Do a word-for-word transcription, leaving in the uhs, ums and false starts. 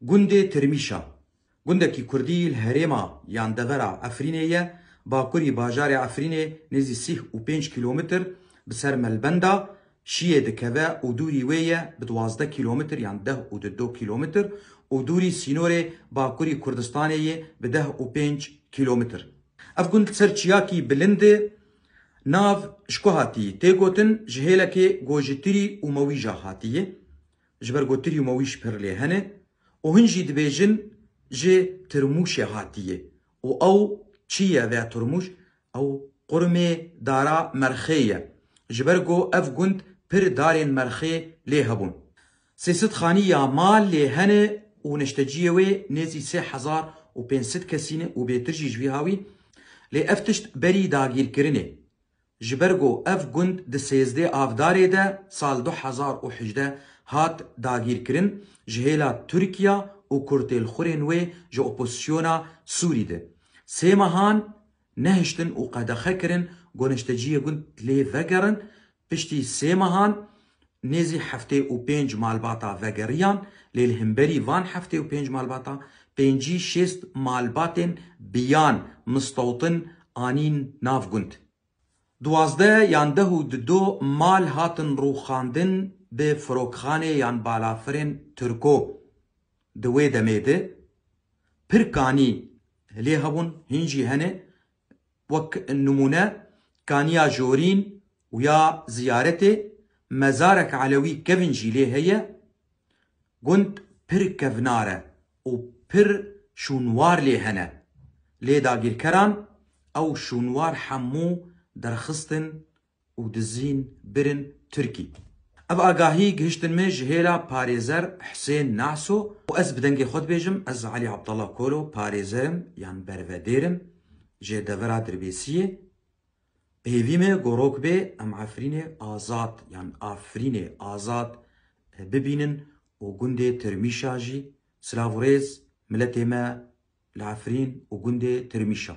Gundê Tirmîşa. Gundekî kurdî li herêma yan devera Efrînê ye. Bakurî bajarê Efrînê nêzî sîh û pênc kîlometr bi ser melbenda şiyê dikeve û dûrî wê ye bi duwazdeh kîlometr yan deh û dido kîlometr û dûrî sînorê Bakurî Kurdistanê yê bi deh û pênc kîlometr. Ev gund li ser çiyakî bilind e. Nav ji ku hatî? Tê gotin ji hêlekê ku ji tirî û mewîja hatiye. Ji ber ku tirî û mewîj pir lê hene û hin jî dibêjin ji Tirmûşê hatiye. Û ew çi ye vê Tirmûş? Ew qurmê dara Merxê ye. Ji ber ku ev gund pir darên Merxê lê hebûn. Sê sed xaniya mal lê hene û neşteciyê wê nêzî sê hezar û pênc sed kesî ne û bêtir jî ji vî hawî. Lê ev tişt berî dagîrkirinê. Ji ber ku ev gund di sêzdê avdarê de sal du hezar û hejdeh hat dagîrkirin, ji hêla Tirkiya û kurtêlxurên wê ji opozisyona Sûrî de sê mehan nehiştin û qedexe kirin ku neşteciyê gund lê vegerin. Piştî sê mehan nêzî heftê û pênc malbata vegeriyan, lê li hemberî van heftê û pênc malbata pêncî şêst malbatên biyan mistewtin anîn nav gund. Duwazdeh yan deh û dido mal hatin rûxandin bi firokxanê yan balafirên Tirko di wê demê de. Pir kanî lê hebûn, hin jî hene, wek nimûne kaniya Jorîn û ya Ziyaretê, mezarek elewî kevin jî lê heye. Gund pir kevnar e û pir şûnwar lê hene. Lê dagîrkeran ew şûnwar hemû derxistin û dizîn birin Tirkî. Ev agahî gihiştin me ji hêla parêzer Hisên Naso û ez bi dengê xwe dibêjim, ez Elî Abdallah Kolo parêzer im yan bervedêr im ji devera Dirbêsiyê. Bi hêvî me gorok bê em Efrînê azad yan Afrînê azad bibînin û gundê Tirmîşa jî. Silav û rêz miletê me li Efrîn û gundê Tirmîşa.